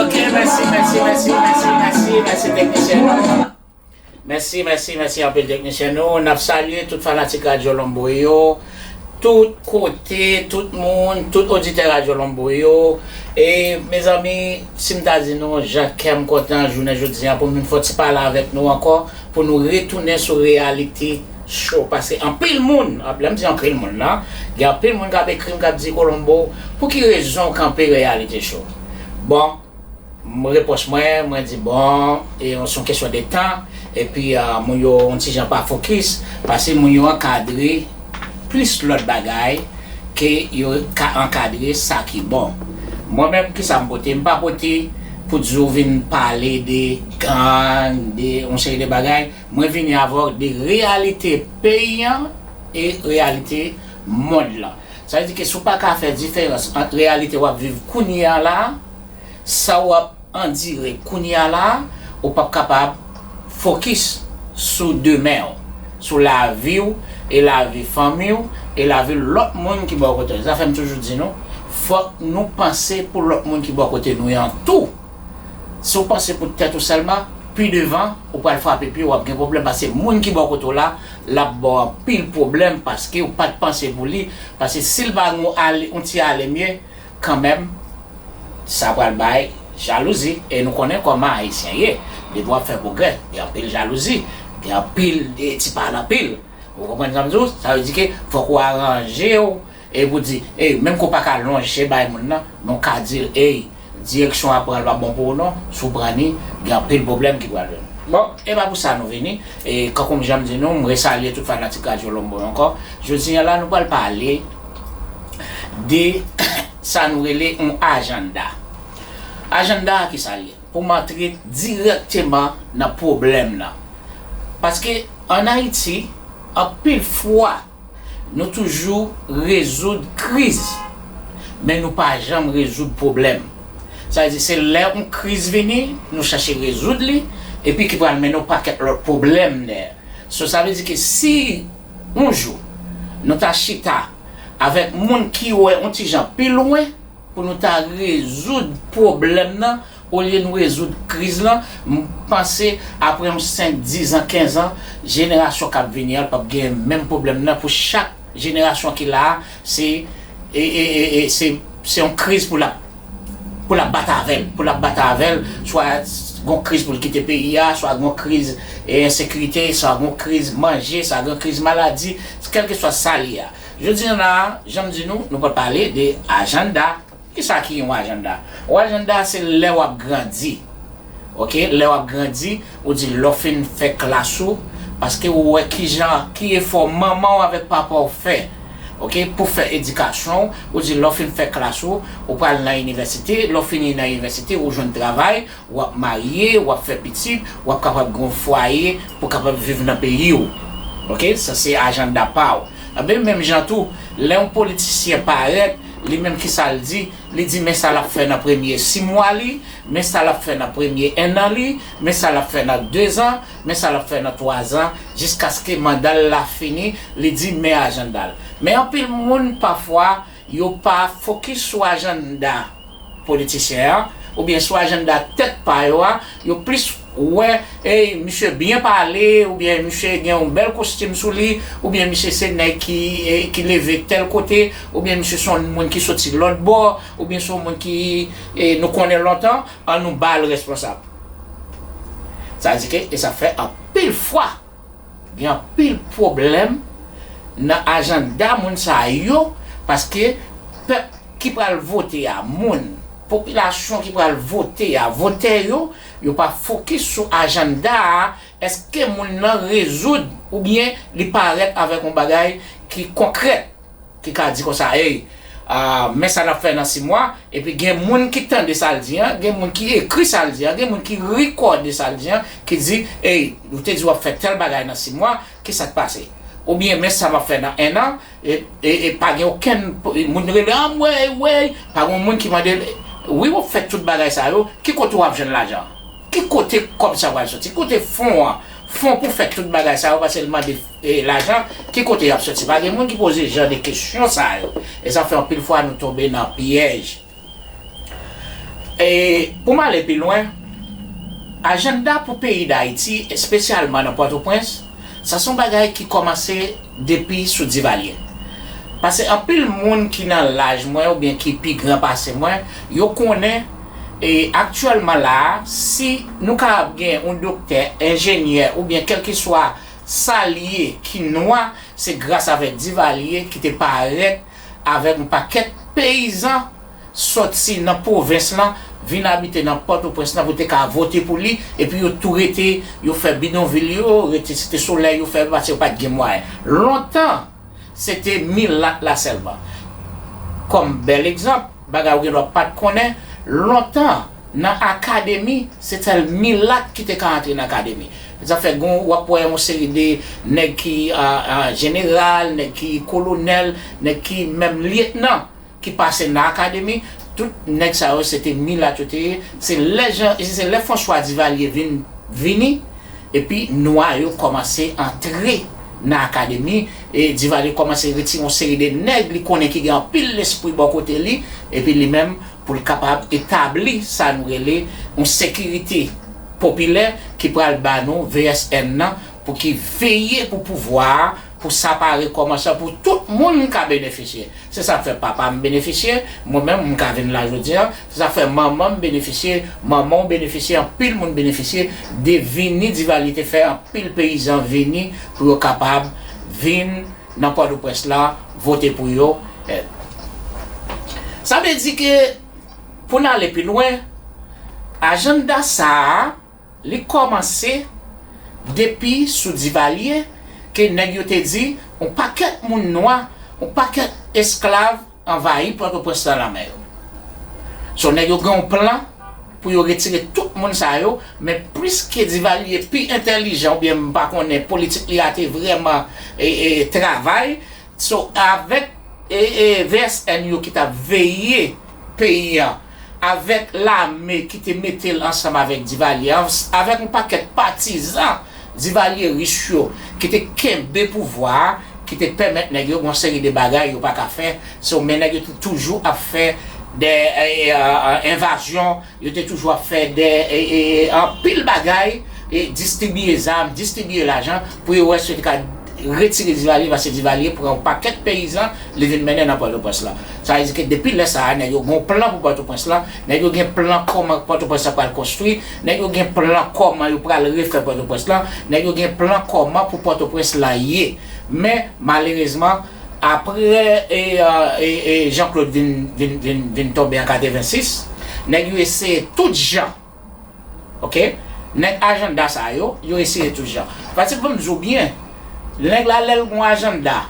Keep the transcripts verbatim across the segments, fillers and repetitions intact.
Ok, mèsi, mèsi, mèsi, mèsi, mèsi, mèsi teknisyen nou. Mèsi, mèsi, mèsi anpil teknisyen nou. N ap salye tout fanatik Radyo Lonbo yo, tout kote, tout moun, tout oditè Radyo Lonbo yo. E, mezanmi, si m ta di nou, jan kè m kontan jounen jodi a pou m vin fè yon ti pale avèk nou ankò, pou nou retounen sou Reality Show. Paske anpil moun, lè m di anpil moun la, gen anpil moun k ap ekri m, k ap di, Kolonbo, pou ki rezon w kanpe Reality Show? Bon, m, repons mwen, mwen di, bon, e, se yon kesyon de tan, epi, a, moun yo yon ti jan pa fokis, paske moun yo ankadre plis lòt bagay ke yo ka ankadre sa ki bon. Mwen menm, kisa m pote? M pa pote pou di w vin pale de gang, de yon seri de bagay. Mwen vini avè w de reyalite peyi an e reyalite mond lan. Sa vle di ke si w pa ka fè diferans ant reyalite w ap viv kounye a la, sa w ap andire kounye a la, ou p ap kapab fokis sou demen w, sou lavi w e lavi fanmi w e lavi lòt moun ki bò kote w. Sa fè m toujou di nou, fòk nou panse pou lòt moun ki bò kote nou yo tou. Si w panse pou tèt ou sèlman, pi devan, ou pral frape pye, w ap gen pwoblèm, paske moun ki bò kote w la, l ap ba w anpil pwoblèm, paske ou pa t panse pou li, paske si l pa gen yon ale, yon ti ale mye, kanmenm, sa pral bay jalouzi, e nou konnen kòman Ayisyen ye, depi w ap fè pwogrè, gen anpil jalouzi, gen anpil, e, ti pale anpil. Ou konprann sa m di w? Sa vle di ke fòk ou aranje w, e pou di, ey, menm ke w pa ka lonje bay moun nan, men w ka di l, ey, direksyon w ap pran l pa bon pou ou non, si w pran li, gen anpil pwoblèm ki pral vin. Bon, e pa pou sa nou vini, e kankou jan m di nou, m resalye tout fanatik Radyo Lonbo yo ankò. Jodi a la, nou pral pale de sa nou rele yon ajanda. Ajanda a, kisa l ye? Pou m antre dirèkteman nan pwoblèm nan. Paske ann Ayiti, anpil fwa, nou toujou rezoud kriz, men nou pa janm rezoud pwoblèm. Sa vle di, se lè yon kriz vini, nou chache rezoud li, epi ki pral mennen yon pakèt lòt pwoblèm dèyè. So, sa vle di ke si yon jou nou ta chita avèk moun ki wè yon ti jan pi lwen, pou nou ta rezoud pwoblèm nan, olye nou rezoud kriz lan, m panse apre yon senk, diz an, kenz an, jenerasyon k ap vini an, l p ap gen menm pwoblèm nan. Pou chak jenerasyon ki la a, se, e, e, e, e, se, se yon kriz pou l ap, pou l ap bat avè l, pou l ap bat avè l, swa gon kriz pou l kite peyi a, swa gon kriz, e, ensekirite, swa gon kriz manje, swa gon kriz maladi, kèlkeswa sa l ye a. Jodi a la, jan m di nou, nou pral pale de ajanda. Kisa ki yon ajanda? Yon ajanda se lè w ap grandi. Oke, lè w ap grandi, ou di lè w fin fè klas ou, paske ou wè kijan, ki efò manman w avèk papa w fè. Oke, pou fè edikasyon w, ou di lè w fin fè klas ou, ou pral nan inivèsite, lè w fini nan inivèsite, ou jwenn travay, w ap marye, w ap fè pitit, w ap kapab gen yon fwaye pou kapab viv nan peyi w. Oke, sa se ajanda pa w. Enben, menm jan tou, lè yon politisyen parèt, li menm kisa l di? Li di men sa l ap fè nan premye sis mwa li, men sa l ap fè nan premye en an li, men sa l ap fè nan dezan, men sa l ap fè nan twazan, jiskaske manda l la fini, li di men ajanda l. Men anpil moun, pafwa, yo pa fokis sou ajanda politisyen an, oubyen sou ajanda tèt pa yo a, yo plis wè, ey, misye byen pale, oubyen misye gen yon bèl kostim sou li, oubyen misye se nèg ki, e, ki leve tèl kote, oubyen misye se yon moun ki soti lòt bò, oubyen se yon moun ki, e, nou konnen lontan, ann nou ba l responsab. Sa vle di ke, e sa fè anpil Anpil fwa, gen anpil pwoblèm nan ajanda moun sa yo, paske pèp ki pral vote a, moun, popilasyon ki pral vote a, votè yo, yo pa fokis sou ajanda a, èske moun nan rezoud oubyen li parèt avèk yon bagay ki konkrèt, ki ka di konsa, ey, ah, men sa n ap fè nan sis mwa, epi gen moun ki tande sa l di an, gen moun ki ekri sa l di an, gen moun ki rekòde sa l di an, ki di, ey, ou te di w ap fè tèl bagay nan sis mwa, ki sa k pase? Oubyen men sa m ap fè nan en an, e, e, e pa gen okenn moun rele, anmwey, wey, pa gen moun ki mande l, wi, w ap fè tout bagay sa yo, ki kote w ap jwenn lajan? Ki kote kòb sa pral soti? Ki kote fon an? Fon pou fè tout bagay sa yo, paske l mande, e, lajan, ki kote y ap soti? Pa gen moun ki poze jan de kesyon sa yo. E sa fè anpil fwa nou tonbe nan pyèj. E pou m ale pi lwen, ajanda pou peyi Dayiti, espesyalman nan Pòtoprens, sa se yon bagay ki kòmanse depi sou Divalye. Paske anpil moun ki nan laj mwen oubyen ki pi gran pase mwen, yo konnen, e aktyèlman la a, si nou kapab gen yon doktè, enjenyè oubyen kèlkeswa sa l ye ki nwa, se gras avèk Divalye ki te parèt avèk yon pakèt peyizan sòti nan pwovens lan, vin abite nan Pòtoprens lan pou te ka vote pou li, epi yo tou rete, yo fè bidonvil yo, rete Site Solèy, yo fè, paske yo pa t gen mwayen. Lontan, se te milat la sèlman. Kòm bèl egzanp, bagay ou gendwa pa t konnen, lontan, nan akademi, se sèl milat ki te ka antre nan akademi. Sa fè gon, w ap wè yon seri de nèg ki, a, a, jeneral, nèg ki kolonèl, nèg ki menm lyetnan ki pase nan akademi. Tout nèg sa yo, se te milat yo te ye. Se lè Jan, se lè François Duvalier vin, vini, epi nwa yo kòmanse antre nan akademi, e Duvalier kòmanse retire yon seri de nèg li konnen ki gen anpil lespri bò kote li, epi li menm pou l kapab etabli sa nou rele yon sekirite popilè ki pral ba nou V S N nan pou ki veye pou pouvwa a, pou sa pa rekòmanse, pou tout moun ka benefisye. Se sa k fè papa m benefisye, mwen menm m ka vin la jodi a. Se sa k fè manman m benefisye, manman w benefisye, anpil moun benefisye de vini Duvalier te fè anpil peyizan vini pou yo kapab vin nan Pòtoprens la, vote pou yo. Eh, sa vle di ke pou n ale pi lwen, ajanda sa a, li kòmanse depi sou Duvalier, ke nèg yo te di, yon pakèt moun nwa, yon pakèt esklav anvayi Pòtoprens lan nan men yo. So, nèg yo gen yon plan pou yo retire tout moun sa yo, men pliske Duvalier pi entèlijan, oubyen m pa konnen politik li a te vrèman, e, e, travay, so, avèk, e, e, V S N yo ki t ap veye peyi an, avèk lame ki te mete l ansanm avèk Duvalier, avèk yon pakèt patizan Duvalier rich yo ki te kenbe pouvwa a, ki te pèmèt nèg yo gon seri de bagay yo pa ka fè. So, men nèg yo te toujou ap fè de, e, e, e, envazyon, yo te toujou ap fè de, e, e, anpil bagay, e distribiye zam, distribiye lajan, pou yo wè si yo te ka retire Duvalier, paske Duvalier pran yon pakèt peyizan, li vin mennen nan Pòtoprens lan. Sa vle di ke depi lè sa a, nèg yo gon plan pou Pòtoprens lan, nèg yo gen plan kòman Pòtoprens lan pral konstwi, nèg yo gen plan kòman yo pral refè Pòtoprens lan, nèg yo gen plan kòman pou Pòtoprens lan ye. Men, malerezman, apre, e, e, e, e Jean Claude vin, vin, vin, vin tonbe an katrevensis, nèg yo eseye tout jan, oke? Nèg ajanda sa yo, yo eseye tout jan. Paske pou m di w byen, nèg la, lè l gon ajanda,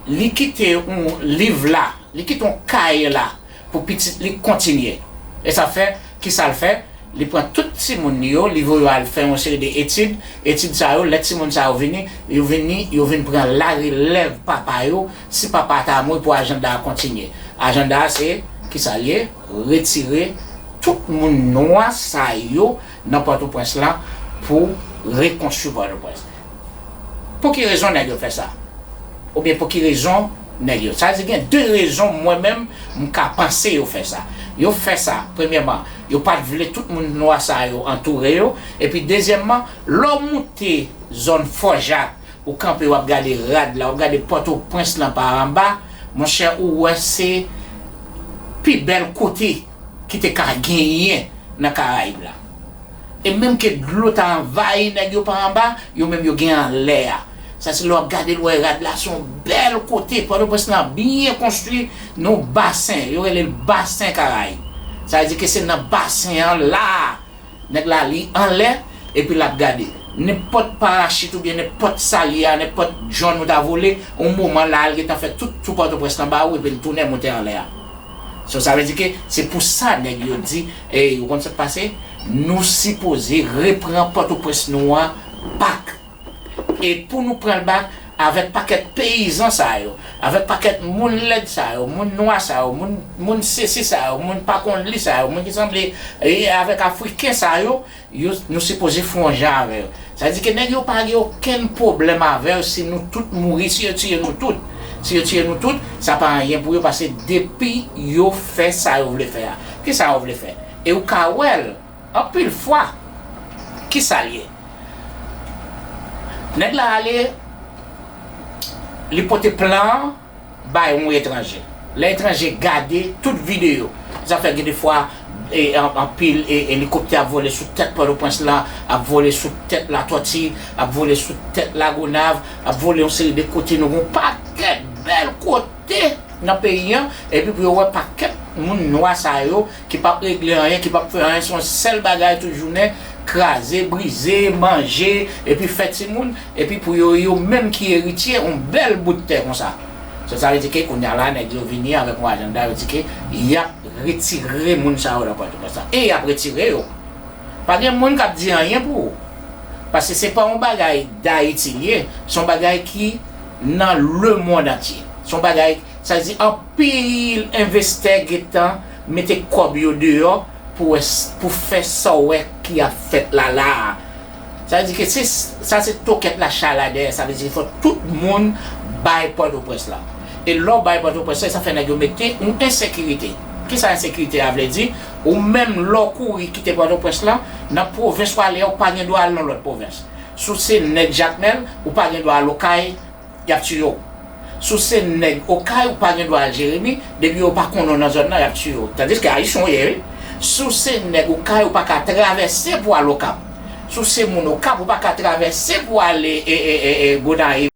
li kite yon liv la, li kite yon kaye la pou pitit li kontinye. E sa fè, ki sa l fè? Li pran tout timoun li yo, li voye yo al fè yon seri de etid. Etid sa yo, lè timoun sa yo vini, yo vini, yo vin pran larelèv papa yo, si papa ta mouri pou ajanda a kontinye. Ajanda a se, ki sa l ye? Retire tout moun nwa sa yo nan Pòtoprens lan pou rekonstwi Pòtoprens. Pou ki rezon nèg yo fè sa? Oubyen pou ki rezon nèg yo? Sa vle di gen de rezon mwen menm m ka panse yo fè sa. Yo fè sa, premyèman, yo pa t vle tout moun nwa sa yo antoure yo. Epi dezyèmman, lè w moute zòn Fò Jak, ou kanpe, w ap gade rad la, w ap gade Pòtoprens lan pa anba, monchè, ou wè se pi bèl kote ki te ka genyen nan Karayib la. E menm ke dlo ta anvayi nèg yo pa anba, yo menm yo gen anlè a. Sa se lè w ap gade l, w wè rad la se yon bèl kote. Pòtoprens lan byen konstwi nan yon basen. Yo rele l Basen Karayib. Sa vle di ke se nan basen an la a. Nèg la li anlè, epi l ap gade. Nenpòt parachit oubyen nenpòt sa l ye a, nenpòt drone ou ta vole, yon moman la a l gentan fè tout tou Pòtoprens lan ba ou, epi l tounen moute anlè a. So, sa vle di ke se pou sa nèg yo di, ey, ou konn sa k pase? Nou sipoze repran Pòtoprens nou an back. E pou nou pran l back avèk pakèt peyizan sa yo, avèk pakèt moun lèd sa yo, moun nwa sa yo, moun, moun sesi sa yo, moun pa konn li sa yo, moun ki sanble, e, avèk Afriken sa yo, yo, nou sipoze fè yon jan avè yo. Sa di ke nèg yo pa gen okenn pwoblèm avè yo si nou tout mouri, si yo tiye nou tout. Si yo tiye nou tout, sa pa anyen pou yo, paske depi yo fè sa yo vle fè a. Kisa yo vle fè? E ou ka wè l, anpil fwa, kisa l ye? Nèg la ale, li pote plan an bay yon etranje. Lè etranje gade tout videyo, sa fè gen de fwa, e, an-, anpil, e, elikoptè ap vole sou tèt Pòtoprens lan, ap vole sou tèt Latòti, ap vole sou tèt Lagonav, ap vole yon seri de kote, nou gen yon pakèt bèl kote nan peyi an, epi pou yo wè pakèt moun nwa sa yo ki p ap regle anyen, ki p ap fè anyen, se yon sèl bagay tout jounen, kraze, brize, manje, epi fè timoun, epi pou yo, yo menm ki eritye yon bèl bout tè konsa. So, sa vle di ke kounye a la, nèg yo vini avèk yon ajanda, yo di ke y ap retire moun sa yo nan Pòtoprens la. E y ap retire yo. Pa gen moun k ap di anyen pou ou. Paske se pa yon bagay Dayiti l ye, se yon bagay ki nan lemonn antye. Se yon bagay, sa vle di anpil envestè gentan mete kòb yo deyò pou wè s-, pou fè sa w wè ki ap fèt la la a. Sa vle di ke se, sa se tokèt la chay la dèyè, sa vle di fò tout moun bay Pòtoprens la. E lè w bay Pòtoprens la, sa fè nèg yo mete yon ensekirite. Kisa ensekirite a vle di? Ou menm lè w kouri kite Pòtoprens la, nan pwovens w ale a, ou pa gen dwa al nan lòt pwovens. Si w se nèg Jakmèl, ou pa gen dwa al Okay, y ap tiye w. Si w se nèg Okay, ou pa gen dwa al Jeremi, depi yo pa konnen w nan zòn nan, y ap tiye w. Tandiske Ayisyen w ye, wi. Si w se nèg Okay, ou pa ka travèse pou al Okap. Si w se moun Okap, ou pa ka travèse pou ale, e, e, e, e, Gonayiv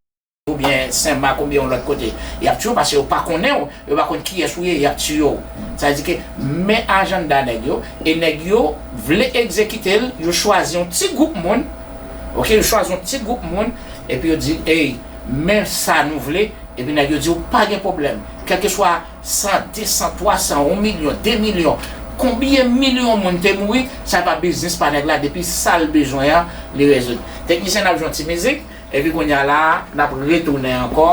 oubyen Senmak oubyen yon lòt kote. Y ap tiye w paske yo pa konnen w, yo pa konn kiyès ou ye, y ap tiye w. Sa vle di ke men ajanda nèg yo, e nèg yo vle egzekite l, yo chwazi yon ti gwoup moun, oke, yo chwazi yon ti gwoup moun, epi yo di, ey, men sa nou vle, epi nèg yo di w pa gen pwoblèm. Kèlkeswa san, de san, twa san, yon milyon, de milyon, konbyen milyon moun te mouri, sa pa biznis pa nèg la, depi sa l bezwen an, li rezoud. Teknisyen, n ap jwe yon ti mizik, epi kounye a la, n ap retounen ankò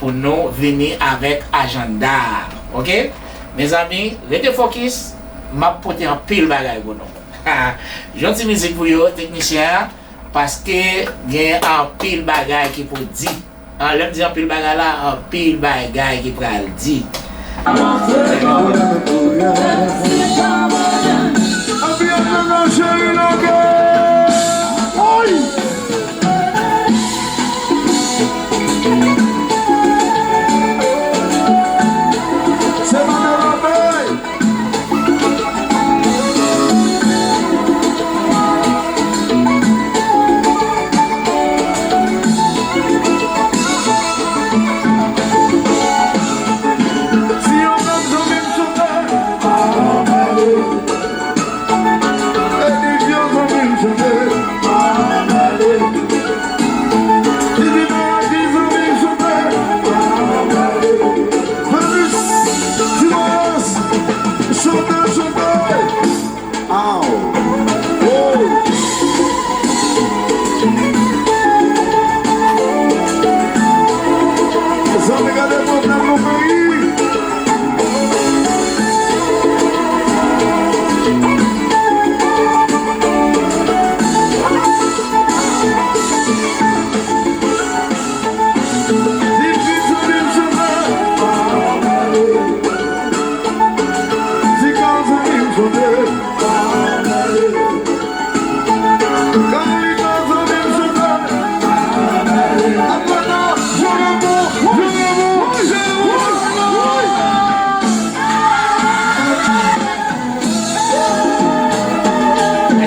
pou nou vini avèk ajanda a, oke? Mezanmi, rete fokis, m ap pote anpil bagay pou nou. Jwe yon ti mizik pou yo, teknisyen an. Paske gen anpil bagay ki pou di. An, lè m di anpil bagay la, anpil bagay ki pral di.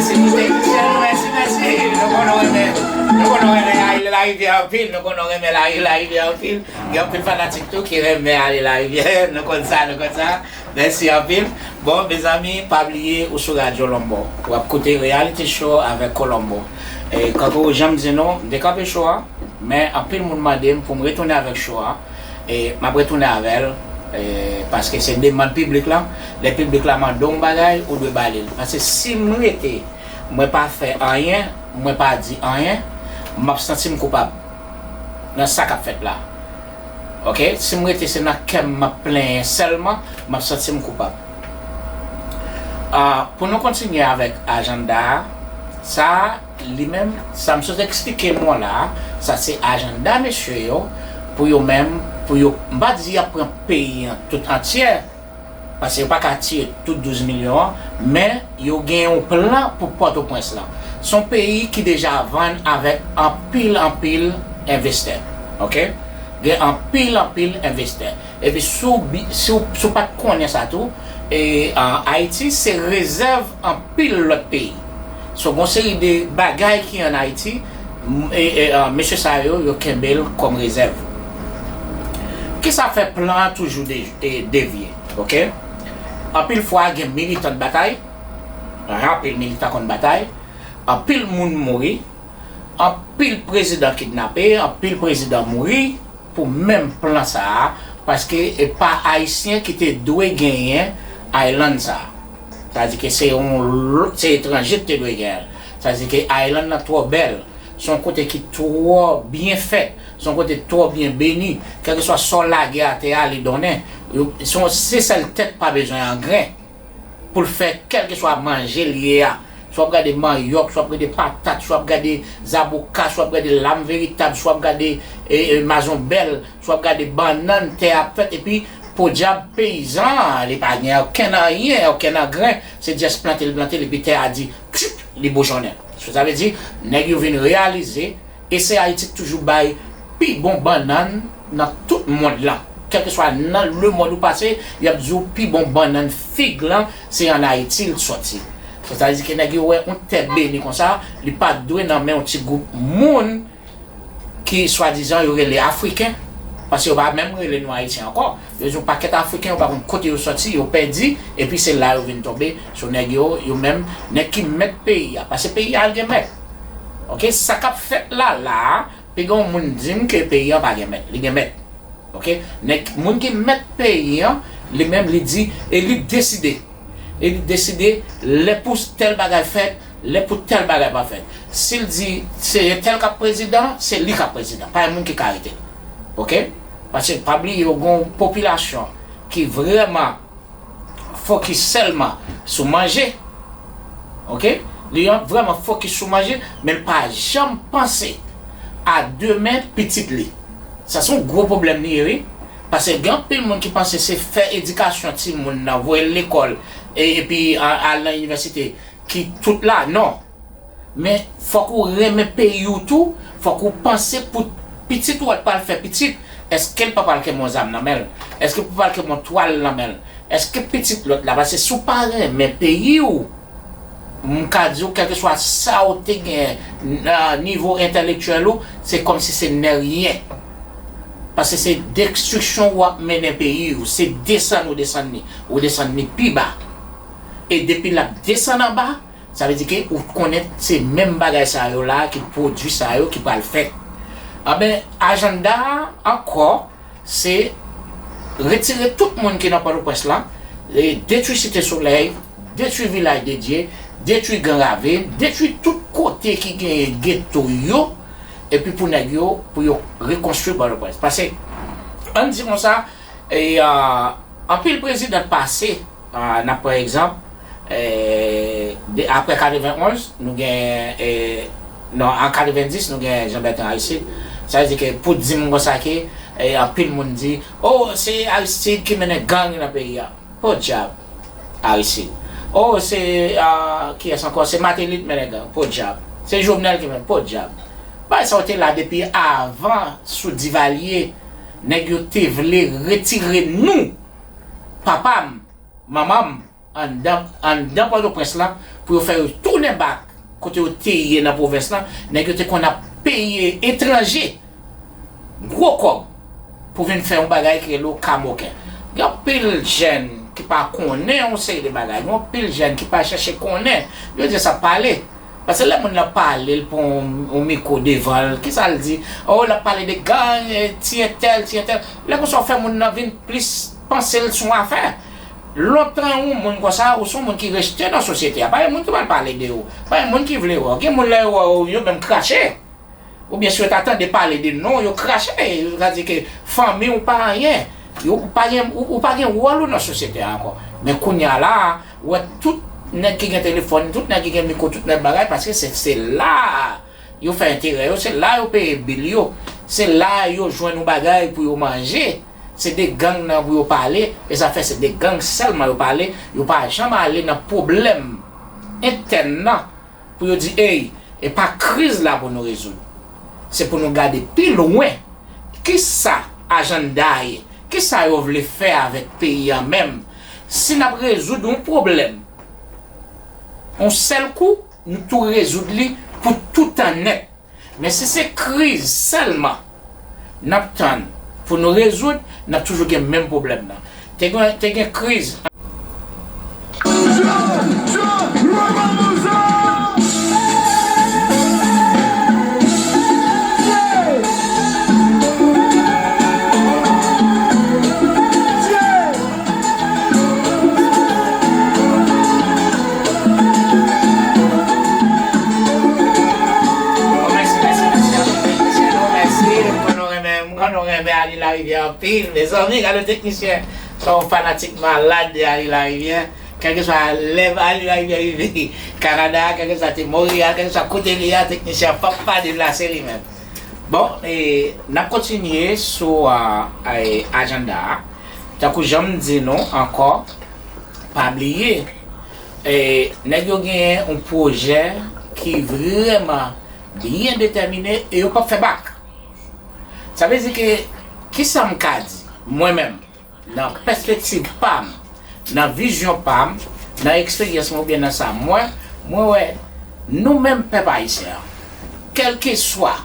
Mèsi, mèsi, mèsi. Nou konnen w renmen, nou konnen w renmen ale Larivyè anpil. Nou konnen w renmen ale Larivyè anpil. Gen anpil fanatik tou ki renmen ale Larivyè. Nou konn sa, nou konn sa. Mèsi anpil. Bon, mezanmi, pa bliye ou sou Radyo Lonbo. W ap koute Reality Show avèk Colombo. E, kankou jan m di nou, m te kanpe cho a, men anpil moun mande m pou m retounen avèk cho a. E, m ap retounen avè l, e, paske se demann piblik la. Lè piblik la mande w yon bagay, ou dwe ba li l. Paske si m rete, mwen pa fè anyen, mwen pa di anyen, m ap santi m koupab nan sa k ap fèt la. Oke? Si m rete se nan kè m m ap plenyen sèlman, m ap santi m koupab. Ah, pou nou kontinye avèk ajanda a, sa a, li menm, sa m sot eksplike nou an la a, sa se ajanda mesye yo, pou yo menm, pou yo, m pa di y ap pran peyi an tout antyè, paske yo pa ka tiye tout douz milyon an, men yo gen yon plan pou Pòtoprens lan. Se yon peyi ki deja vann avèk anpil, anpil envestè. Oke? Gen anpil, anpil envestè. Epi si w bi-, si w, si w pa t konnen sa tou, e, an Ayiti se rezèv anpil lòt peyi. So, gon seri de bagay ki ann Ayiti, m-, e, e, a, mesye sa yo, yo kenbe l kòm rezèv. Kisa fè plan an toujou de-, e, devye, oke? Anpil fwa, gen militan k batay, anpil militan konn batay, anpil moun mouri, anpil prezidan kidnape, anpil prezidan mouri, pou menm plan sa a, paske e pa Ayisyen ki te dwe genyen island sa a. Sa di ke se yon lo-, se etranje ki te dwe genyen l. Sa di ke island nan twò bèl, se yon kote ki twò byen fèt, se yon kote twò byen beni, kèlkeswa sa w lage atè a, li donnen. Yo, se yon, se sèl tèt pa bezwen angren pou l fè kèlkeswa manje l ye a. Si w ap gade manyòk, si w ap gade patat, si w ap gade zaboka, si w ap gade lam veritab, si w ap gade, e, e, mazonbèl, si w ap gade bannann, tè ap fèt, epi podyab peyizan an, li pa gen okenn anyen, okenn angren, se just plante l, plante l, epi tè a di, pchit, li boujonnen. So, sa vle di, nèg yo vin reyalize, e se Ayiti k toujou bay pi bon bannann nan tout mond lan. Kèlkeswa nan lemond ou pase, y ap di w pi bon bannann fig lan, se ann Ayiti l sòti. Sètadi ke nèg yo wè yon tè beni konsa, li pa dwe nan men yon ti gwoup moun ki swadizan yo rele Afriken, paske yo pa menm rele nou Ayisyen ankò. Yo di yon pakèt Afriken, yo pa konn kote yo sòti, yo pèdi, epi se la yo vin tonbe sou nèg yo, yo menm, nèg ki mèt peyi a. Paske peyi a, l gen mèt. Oke, sa k ap fèt la, la a, pi gen yon moun di m ke peyi an pa gen mèt. Li gen mèt. Oke? Nèg, moun ki mèt peyi an, li menm, li di, e li deside. E li deside, lè pou tèl bagay fèt, lè pou tèl bagay pa fèt. Si l di, se tèl k ap prezidan, se li k ap prezidan. Pa gen moun ki ka arete l. Oke? Paske, pa bliye, yo gen yon popilasyon ki vrèman fokis sèlman sou manje. Oke? Li an vrèman fokis sou manje, men l pa janm panse a demen pitit li. Sa se yon gwo pwoblèm li ye, wi. Paske gen anpil moun ki panse se fè edikasyon timoun nan, voye l lekòl, e, epi a-, al nan inivèsite ki tout la. Non. Men, fòk ou renmen peyi w tou, fòk ou panse pou pitit ou a t pral fè pitit, èske l pa pral kenbe yon zam nan men l? Èske l pa pral kenbe yon twal nan men l? Èske pitit lòt la, paske si w pa renmen peyi w, m ka di w, kèlkeswa sa w te gen nan nivo entèlektyèl ou, se kòmsi se nèryen. Paske se destriksyon w ap mennen peyi w, se desann ou desann li, ou desann li pi ba. E depi l ap desann anba, sa vle di ke ou konnen se menm bagay sa yo la ki pwodui sa yo ki pral fèt. Anben, ajanda a ankò, se retire tout moun ki nan Pòtoprens lan, e detwi Site Solèy, detwi Vilaj de Dye, detwi Gran Ravin, detwi tout kote ki genyen geto yo, epi pou nèg yo, pou yo rekonstwi Pòtoprens. Paske, ann di konsa, e, a, anpil prezidan pase, a, n ap pran egzanp, e, de, apre katrevenn onz, nou gen, e, non, an katrevendis, nou gen Jean Bertrand Aristide. Sa vle di ke pou di m konsa ke, e, anpil moun di, o, se Aristide ki mennen gang nan peyi a. Podyab, Aristide. O, se, a, kiyès ankò? Se Martelly ki mennen gang. Podyab. Se Jovenel ki mennen. Podyab. Bagay sa yo te la depi avan sou Divalye. Nèg yo te vle retire nou, papa m, manman m, anndan, anndan Pòtoprens lan, pou yo fè yo tou Tounen bak kote yo te ye nan pwovens lan, nèg yo te konn ap peye etranje gwo kòb pou vin fè yon bagay ki rele yo kamoken. Gen anpil jèn ki pa konnen yon seri de bagay, gen anpil jèn ki pa chèche konnen, yo jis ap pale. Paske lè moun nan pale, l pran yon, yon mikwo devan l, kisa l di? Oh, l ap pale de gang, eh, ti entèl, ti entèl. Lè konsa, w fè moun nan vin plis panse l se yon afè. Lontan, yon moun konsa, ou se yon moun ki rejte nan sosyete a. Pa gen moun ki pral pale de ou. Pa gen moun ki vle wè w. Gen moun lè yo wè w, yo menm krache. Oubyen si yo ta tande pale de non, yo krache. Yo ta di ke fanmi w pa anyen. Yo, ou pa gen, ou, ou pa gen wòl ou nan sosyete a ankò. Men kounye a la, ou wè tout nèg ki gen telefòn, tout nèg ki gen mikwo, tout nèg bagay, paske se, se la a yo fè enterè yo, se la yo peye bil yo, se la yo jwenn yon bagay pou yo manje. Se de gang nan pou yo pale, e sa fè se de gang sèlman yo pale, yo pa janm ale nan pwoblèm entèn nan pou yo di, ey, e pa kriz la pou nou rezoud. Se pou nou gade pi lwen. Kisa ajanda a ye? Kisa yo vle fè avèk peyi a menm? Si n ap rezoud yon pwoblèm yon sèl kou, nou tou rezoud li pou toutan nèt. Men si se kriz sèlman n ap tann pou nou rezoud, n ap toujou gen menm pwoblèm nan. Te gen, te gen kriz. Bon, mèsi, mèsi, mèsi a tout teknisyen nou, mèsi. M konn nou renmen, m konn nou renmen Ali Larivière anpil, mezanmi, gade yon teknisyen. Se yon fanatik malad de Ali Larivière. Kèlkeswa lè Ali Larivière rive Kanada, kèlkeswa te Monreyal, kèlkeswa kote li a, teknisyen an p ap pa deplase li menm. Bon, e, n ap kontinye sou, a, a, ajanda a. Tankou jan m di nou ankò, pa bliye, e, nèg yo genyen yon pwojè ki vrèman byen detèmine e yo p ap fè bak. Sa vle di ke, kisa m ka di, mwen menm, nan pèspektiv pa m, nan vizyon pa m, nan eksperyans mwen oubyen nan sa m wè, mwen wè nou menm pèp ayisyen an, kèlkeswa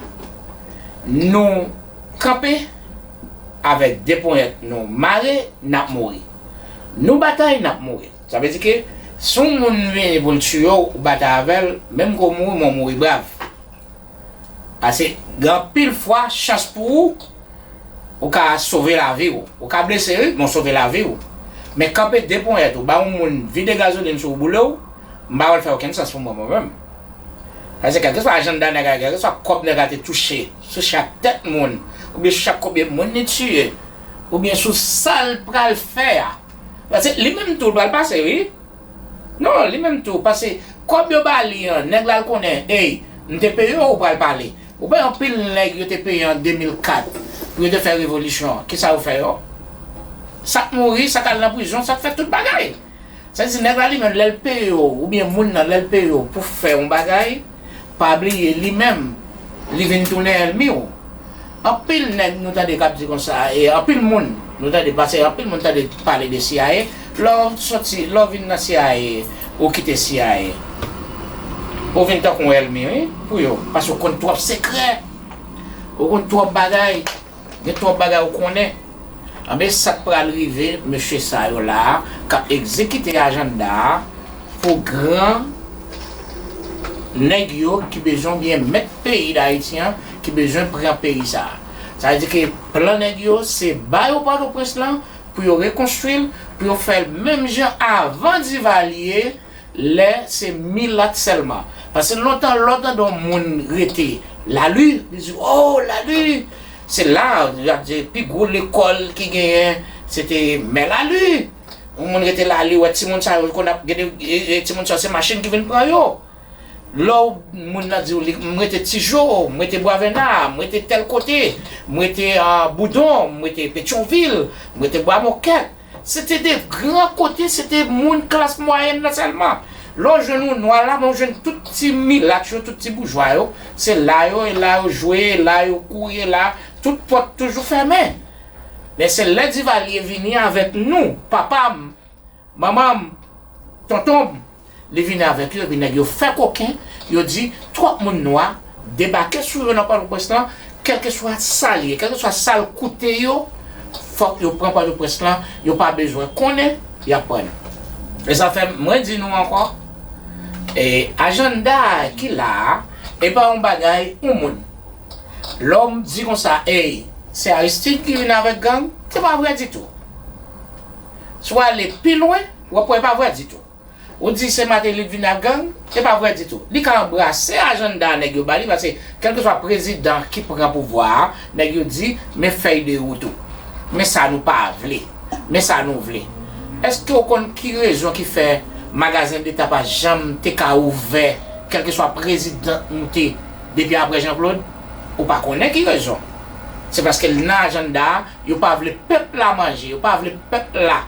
nou kanpe avèk de ponyèt nou mare, n ap mouri. Nou batay, n ap mouri. Sa vle di ke si yon moun vini pou l tiye w, ou batay avè l, menm ke w mouri, men w mouri brav. Paske gen anpil fwa, chans pou ou, ou ka sove lavi w. Ou ka blese, wi, men w sove lavi w. Men kanpe de ponyèt ou, ba yon moun vide gazolin sou ou, boule w, m pa wè l fè okenn sans pou mwen, mwen menm. Paske kèlkeswa ajanda nèg la, kèlkeswa kòb nèg la te touche, sou chak tèt moun, oubyen sou chak konbyen moun li tiye, oubyen sou sa l pral fè a. Paske li menm tou, l pral pase, wi. Non, li menm tou, paske kòb yo ba li an, nèg la l konnen, ey, m te peye w, ou pral pale. Ou pa anpil nèg yo te peye an de mil kat pou yo te fè revolisyon an. Kisa yo fè yo? Sa k mouri, sa k al nan prizon, sa k fè tout bagay. Sa di nèg la li menm, lè l peye w, oubyen moun nan, lè l peye w pou fè yon bagay, pa bliye li menm, li vin tounen ènmi w. Anpil nèg nou tande k ap di konsa, e anpil moun nou tande, paske anpil moun tande pale de C I A, lè w soti, lè w vin nan C I A, ou kite C I A, ou vin tankou yon ènmi, wi, pou yo, paske w konn twòp sekrè, ou konn twòp bagay, gen twòp bagay ou konnen. Anben, sa k pral rive mesye sa yo la a, k ap egzekite ajanda a pou gran nèg yo ki bezwen byen mèt peyi Dayiti an, ki bezwen pran peyi sa a. Sa vle di ke plan nèg yo, se ba yo Pòtoprens lan pou yo rekonstwi l, pou yo fè l menm jan avan Divalye, lè se milat sèlman. Paske lontan, lè w tande yon moun rete Lali, li di, oh, Lali! Se la, y ap di, pi gwo lekòl ki genyen, se te Mè Lali. Yon moun rete Lali, wè timoun sa yo, konn ap, gen de, e, e, timoun sa yo, se machin ki vin pran yo. Lè w, moun nan di w, li, m rete Tijo, m rete Bwavèna, m rete tèl kote, m rete, a, Boudon, m rete Petyonvil, m rete Bwamokèt. Se te de gran kote, se te moun klas mwayèn nan sèlman. Lè w jwenn yon nwa la, men w jwenn tout ti milat yo, tout ti boujwa yo, se la yo, e la yo jwe, e la yo kouri, e la, tout pòt toujou fèmen. Men se lè Divalye vini avèk nou, papa m, manman m, tonton m, Li vini avèk yo, epi nèg yo fè koken, yo di twòp moun nwa debake sou yo nan Pòtoprens lan, kèlkeswa sa l ye, kèlkeswa sa l koute yo, fòk yo pran Pòtoprens lan, yo pa bezwen konnen, y ap pran. E sa fè mwen di nou ankò, e ajanda ki la a, e pa yon bagay yon moun. Lè w di konsa, ey, se Aristide ki vin avèk gang, se pa vrè ditou. Si w ale pi lwen, w ap wè e pa vrè ditou. Ou di se Martelly ki vin ak gang, e pa vrè ditou. Li ka anbrase ajanda nèg yo ba li, paske kèlkeswa prezidan ki pran pouvwa a, nèg yo di, men fèy de wout ou. Men sa nou pa vle. Men sa nou vle. Èske w konn ki rezon ki fè magazen deta pa janm te ka ouvè, kèlkeswa prezidan nou te, depi apre Jean Claude? Ou pa konnen ki rezon. Se paske nan ajanda a, yo pa vle pèp la manje, yo pa vle pèp la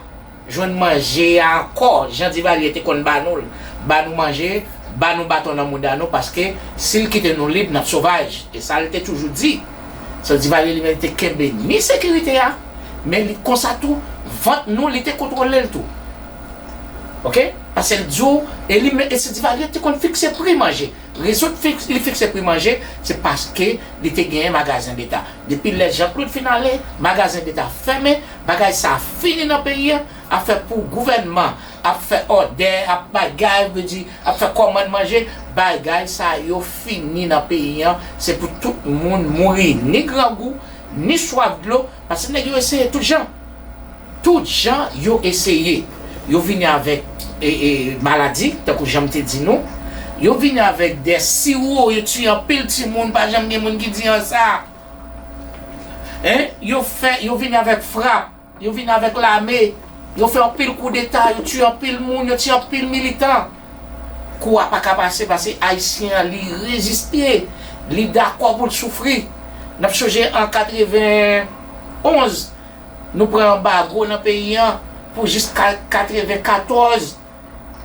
jwenn manje a ankò, jan Divalye te konn ba nou l, ba nou manje, ba nou baton nan mouda nou, paske si l kite nou lib, n ap sovaj. E sa l te toujou di. Sa Divalye li menm te kenbe ni sekirite a, men li konsa tou, vant nou, li te kontwole l tou. Oke? Paske l di w, e li men, e se Divalye te konn fikse pri manje. Rezon fiks, li fikse pri manje, se paske li te genyen magazen deta. Depi lè Jean Claude fin ale, magazen deta fèmen, bagay sa fini nan peyi a, afè pou gouvènman ap fè òdè, ap bagay, vle di, ap fè kòmann manje, bagay sa yo fini nan peyi an, se pou tout moun mouri, ni grangou, ni swaf dlo, paske nèg yo eseye tout jan. Tout jan yo eseye. Yo vini avèk e, e, maladi, tankou jan m te di nou. Yo vini avèk de siwo, yo tiye anpil timoun, pa janm gen moun ki di an sa. Hein? Yo fè, yo vini avèk frap, yo vini avèk lame, yo fè anpil koudeta, yo tiye anpil moun, yo tiye anpil militan. Kou a pa ka pase, paske Ayisyen an, li reziste, li dakò pou l soufri. N ap sonje an katrevenn onz, nou pran anbago nan peyi an pou jis ka-, katrevenn katòz.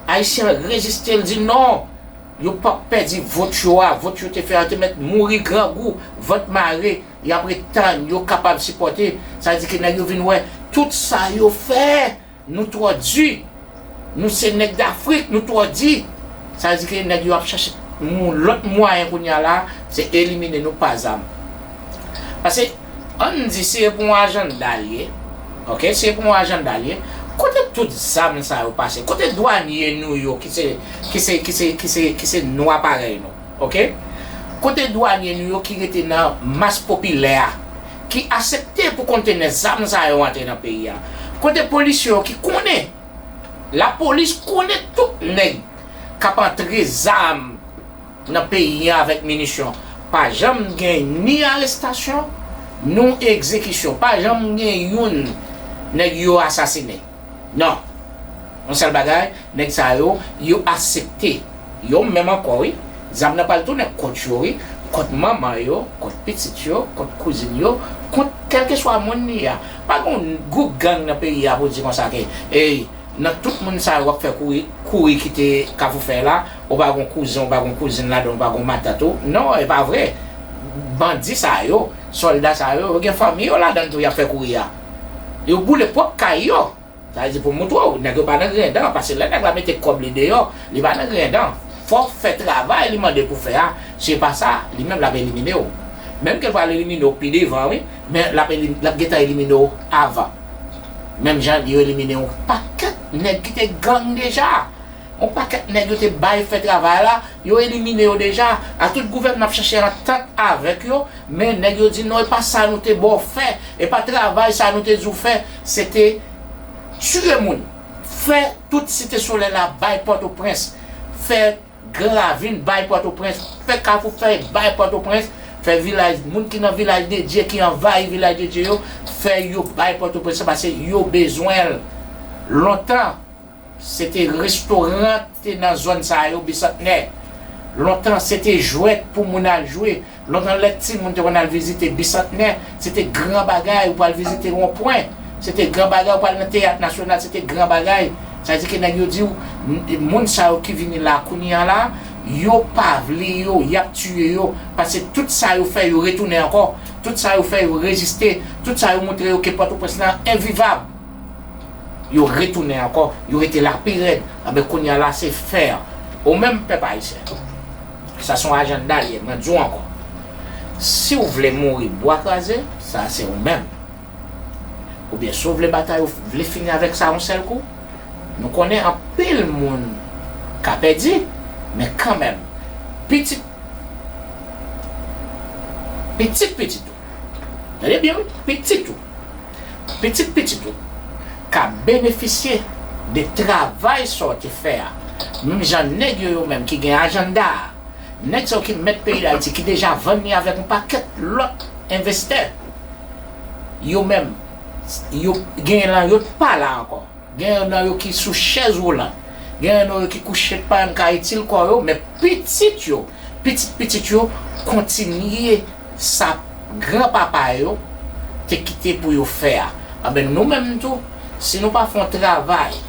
Ayisyen an reziste, l di non, yo p ap pèdi vòt yo a, vòt yo te fè a, yo te mèt mouri grangou, vant mare, y ap ret tann, yo kapab sipòte. Sa vle di ke nèg yo vin wè, tout sa yo fè, nou twò di. Nou se nèg Dafrik, nou twò di. Sa vle di ke nèg yo ap chache yon lòt mwayen kounye a la, se elimine nou pa zam. Paske, ann di, si e pou yon ajanda l ye, oke, si e pou yon ajanda l ye, kote tout zam sa yo pase? Kote dwanye nou yo ki se, ki se, ki se, ki se, ki se nwa parèy nou, oke? Kote dwanye nou yo ki rete nan mas popilè a, ki aksepte pou kontenè zam sa yo antre nan peyi a? Kote polisye yo ki konnen, lapolis konnen tout nèg k ap antre zam nan peyi an avèk minisyon? Pa janm gen ni arestasyon, ni egzekisyon. Pa janm gen youn nèg yo asasinen. Non. Yon sèl bagay, nèg sa yo, yo aksepte. Yo menm ankò, wi. Zam nan pral tounen kont yo, wi. Kont manman yo, kont pitit yo, kont kouzin yo, kont kèlkeswa moun li a. Pa gen yon gwoup gang nan peyi a pou di konsa ke, ey, nan tout moun sa yo w ap fè kouri, kouri kite Kafou Fèy la, ou pa gen kouzen, ou pa gen kouzin ladan, ou pa gen matant ou. Non, e pa vre. Bandi sa yo, sòlda sa yo, yo gen fanmi yo ladan l tou y ap fè kouri a. Yo boule pwòp kay yo. Sa vle di pou montre w, nèg yo pa nan grenn dan, paske lè nèg la mete kòb li deyò, li pa nan grenn dan. Fò w fè travay li mande pou fè a, si e pa sa, li menm l ap elimine w. Menm ke l pral elimine w pi devan, wi, men l ap elim-, l ap gentan elimine w avan. Menm jan yo elimine yon pakèt nèg ki te gang deja. Yon pakèt nèg yo te bay fè travay la, yo elimine yo deja. A tout gouvènman ap chache antant avèk yo, men nèg yo di non, e pa sa nou te ba w fè, e pa travay sa nou te di w fè, se te tiye moun. Fè tout Site Solèy la bay Pòtoprens, fè Gran Ravin bay Pòtoprens, fè Kafou Fèy bay Pòtoprens, fè vilaj, moun ki nan Vilaj de Dye, ki anvayi Vilaj de Dye yo, fè yo bay Pòtoprens, se paske yo bezwen l. Lontan, se te restoran te nan zòn sa yo, Bisantnè. Lontan, se te jwèt pou moun al jwe. Lontan, lè timoun te konn al vizite Bisantnè, se te gran bagay, ou pral vizite Wonpwen. Se te gran bagay, ou pral nan Teyat Nasyonal, se te gran bagay. Sa vle di ke nèg yo di w, n-, moun sa yo ki vini la kounye a la, yo pa vle yo, y ap tiye yo. Paske tout sa yo fè, yo retounen ankò. Tout sa yo fè, yo reziste. Tout sa yo montre yo ke Pòtoprens lan envivab. Yo retounen ankò, yo rete la pi rèd. Anben, kounye a la, se fè. Ou menm pèp ayisyen, sa se yon ajanda li ye, mwen di w ankò. Si w vle mouri bwa kraze, sa se ou menm. Oubyen si w vle batay, ou vle fini avèk sa yon sèl kou, nou konnen anpil moun ka pèdi, men kanmenm, pitit, pitit pitit ou, tande byen wi, pitit ou, pitit pitit ou ka benefisye de travay sa w te fè a. Menm jan nèg yo, yo menm ki gen ajanda a, nèg sa yo ki mèt peyi Dayiti, ki deja vann li avèk yon pakèt lòt envestè, yo menm, yo genyen nan yo pa la ankò. Genyen nan yo ki sou chèz woulan. Genyen nan yo ki kouche pa menm ka itil kò yo, men pitit yo, pitit pitit yo kontinye sa granpapa yo te kite pou yo fè a. Anben, nou menm tou, si nou pa fè yon travay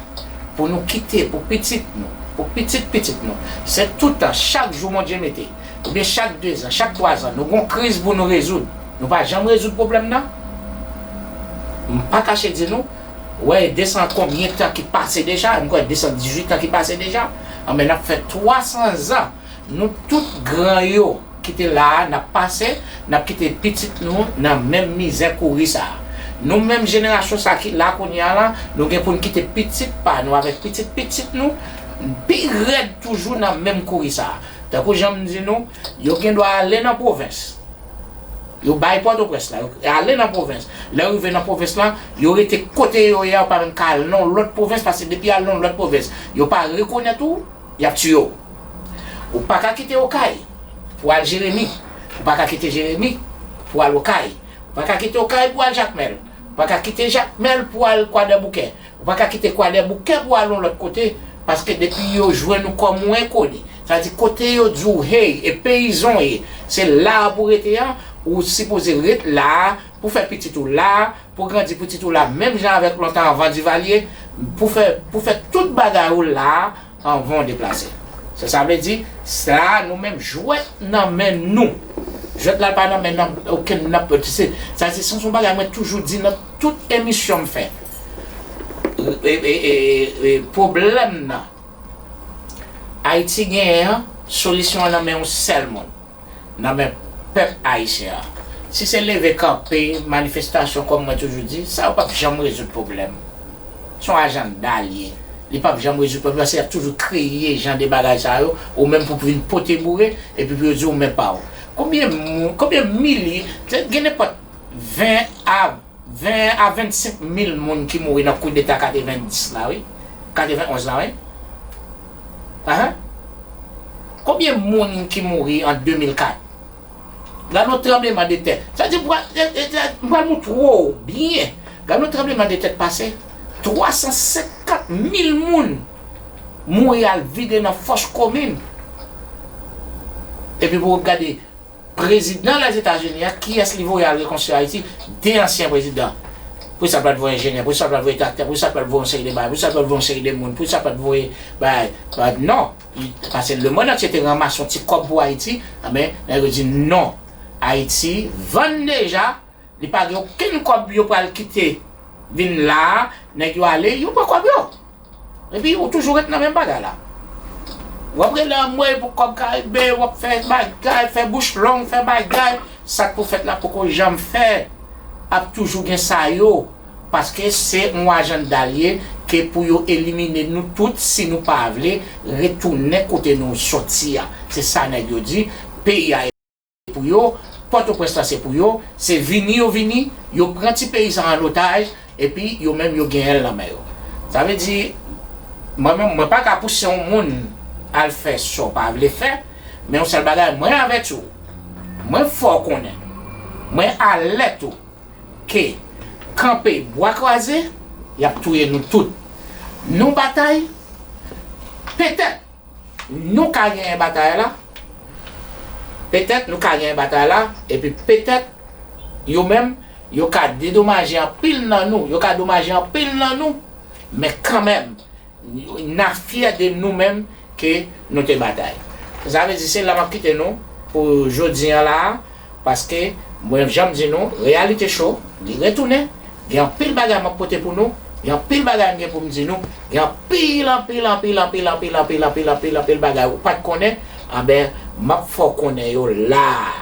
pou nou kite pou pitit nou, pou pitit pitit nou, se toutan, chak jou Bondye mete, oubyen chak dezan, chak twazan, nou gon kriz pou nou rezoud. Nou pa janm rezoud pwoblèm nan. M pa kache di nou, wè, desan konbyen tan ki pase deja, m kwè desan dizuit tan ki pase deja, anben, n ap fè twasan zan, nou tout gran yo ki te la a, n ap pase, n ap kite pitit nou nan menm mizè kouri sa a. Nou menm jenerasyon sa ki la kounye a la, nou gen pou n kite pitit pa nou avèk pitit pitit nou, pi rèd toujou nan menm kouri sa a. Tankou jan m di nou, yo gen dwa ale nan pwovens. Yo bay Pòtoprens la, yo ale nan pwovens. Lè yo rive nan pwovens la, yo rete kote yo ye a, yo pa menm ka al nan yon lòt pwovens, paske depi al nan yon lòt pwovens, yo pa rekonèt ou, y ap tiye w. Ou pa ka kite Okay pou al Jeremi. Ou pa ka kite Jeremi pou al Okay. Ou pa ka kite Okay pou al Jakmèl. Ou pa ka kite Jakmèl pou al Kwadèboukè. Ou pa ka kite Kwadèboukè pou al yon lòt kote, paske depi yo jwenn ou kòm yon enkoni, sa di kote yo di w, hey, e peyizan w ye, se la a pou w rete a, ou sipoze ret la a, pou fè pitit ou la a, pou grandi pitit ou la, menm jan avèk lontan anvan Divalye, pou fè, pou fè tout bagay ou la a, anvan w deplase. Sa, sa vle di, sa a, nou menm, jwèt nan men nou. Jwèt la pa nan men nan okenn nan, se, sa se, se yon bagay mwen toujou di nan tout emisyon m fè. E, e, e, e, pwoblèm nan Ayiti genyen an, solisyon an nan men yon sèl moun, nan men pèp ayisyen an. Si se leve kanpe, manifestasyon, kòm mwen toujou di, sa yo p ap janm rezoud pwoblèm. Se yon ajanda li ye. Li p ap janm rezoud pwoblèm, paske y ap toujou kreye jan de bagay sa yo, ou menm pou vin pote boure, epi pou yo di w men pa w. Konbyen moun, konbyen milye, gen nenpòt ven a ven a vennsenk mil moun ki mouri nan koudeta katrevenndis la, wi. Katrevenonz la, wi. Ahan. Konbyen moun ki mouri an de mil kat? Gade yon tranbleman de tè. Sa di, m pral, e, e, e, m pral moutre w byen. Gade yon tranbleman de tè pase. Twa san senkant mil moun mouri al vide nan fòs komin. Epi pou w gade, Prezidan Lèzetazini an, kiyès li voye al rekonstwi Ayiti? De ansyen prezidan. Poukisa l pa t voye enjenyè? Poukisa l pa t voye traktè? Poukisa l pa t voye yon seri de bagay? Poukisa l pa t voye yon seri de moun? Poukisa l pa t voye bagay? Bagay, non. Li, paske lemonn antye te ranmase yon ti kòb pou Ayiti, enben, nèg yo di non. Ayiti vann deja, li pa gen okenn kòb yo pral kite vin la a, nèg yo ale, yo pran kòb yo. Epi ou toujou ret nan menm bagay la. W ap rele anmwey pou kòb Karibe, w ap fè bagay, fè bouch long, fè bagay. Sa k pou fèt la poko janm fèt. Ap toujou gen sa yo. Paske se yon ajanda l ye ke pou yo elimine nou tout si nou pa vle retounen kote nou soti a. Se sa nèg yo di. Peyi a pou yo, Pòtoprens lan se pou yo, se vini yo vini, yo pran ti peyi sa an otaj, epi yo menm yo genyen l nan men yo. Sa vle di, mwen menm, mwen pa ka pouse yon moun al fè sa w pa vle fè, men yon sèl bagay, mwen avèti w, mwen fè w konnen, mwen alète w ke kanpe bwa kwaze, y ap touye nou tout. Nou batay, petèt, nou ka genyen batay la, petèt nou ka genyen batay la, epi petèt yo menm, yo ka dedomaje anpil nan nou, yo ka domaje anpil nan nou, men kanmenm, n a fyè de nou menm ke nou te batay. Sa vle di se la m ap kite nou pou jodi an la a, paske mwen, jan m di nou, reyalite cho, li retounen, gen anpil bagay m ap pote pou nou, Gen anpil bagay m gen pou m di nou. Gen anpil, anpil, anpil, anpil, anpil, anpil, anpil, anpil, anpil, anpil bagay ou pa t konnen. Anben, m ap fè w konnen yo la a.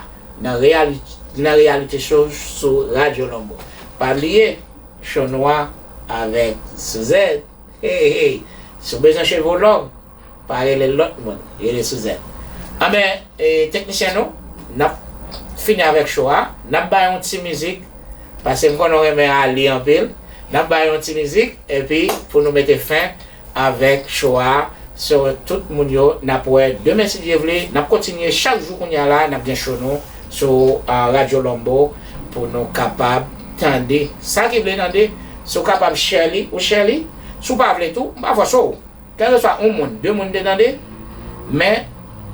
Nan reyali, nan reyalite show sou Radyo Lonbo. Pa bliye, Cho Nwa avèk Suzette. Hey, hey. Si w bezwen cheve w long, pa rele lòt moun, rele Suzette. Anben, e, teknisyen nou, n ap fini avèk show a. N ap bay yon ti mizik, paske m konnen w renmen Ali anpil. N ap bay yon ti mizik, epi pou nou mete fen avèk show a. So, tout moun yo, n ap wè demen si Dye vle. N ap kontinye chak jou kounye a la, n ap gen show nou sou ah, Radyo Lonbo pou nou kapab tande sa ki vle tande. Si w kapab share li, ou share li. Si w pa vle tou, m pa fòse w. Kèlkeswa yon moun, de moun te tande, men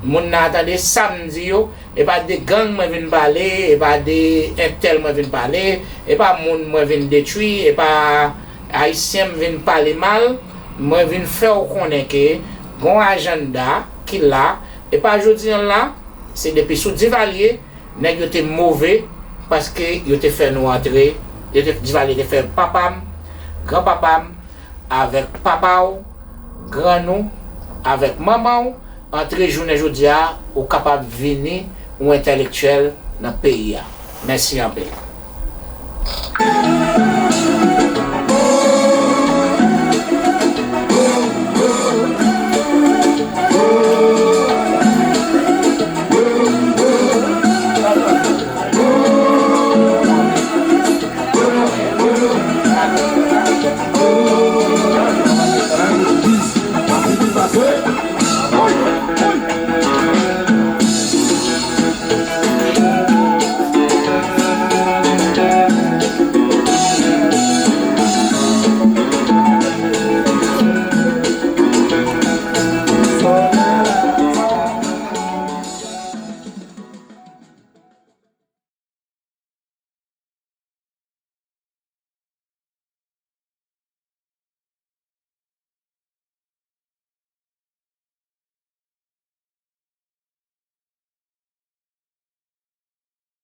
moun nan tande sa m di yo, e pa de gang mwen vin pale, e pa de entèl mwen vin pale, e pa moun mwen vin detwi, e pa ayisyen m vin pale mal, mwen vin fè w konnen ke gon ajanda ki la, e pa jodi a la, se depi sou Divalye, nèg yo te move, paske yo te fè nou antre, yo te, Divalye te fè papa m, granpapa m, avèk papa w, grann ou, avèk manman w, antre jounen jodi a, ou kapab vini yon entèlektyèl nan peyi a. Mèsi anpil.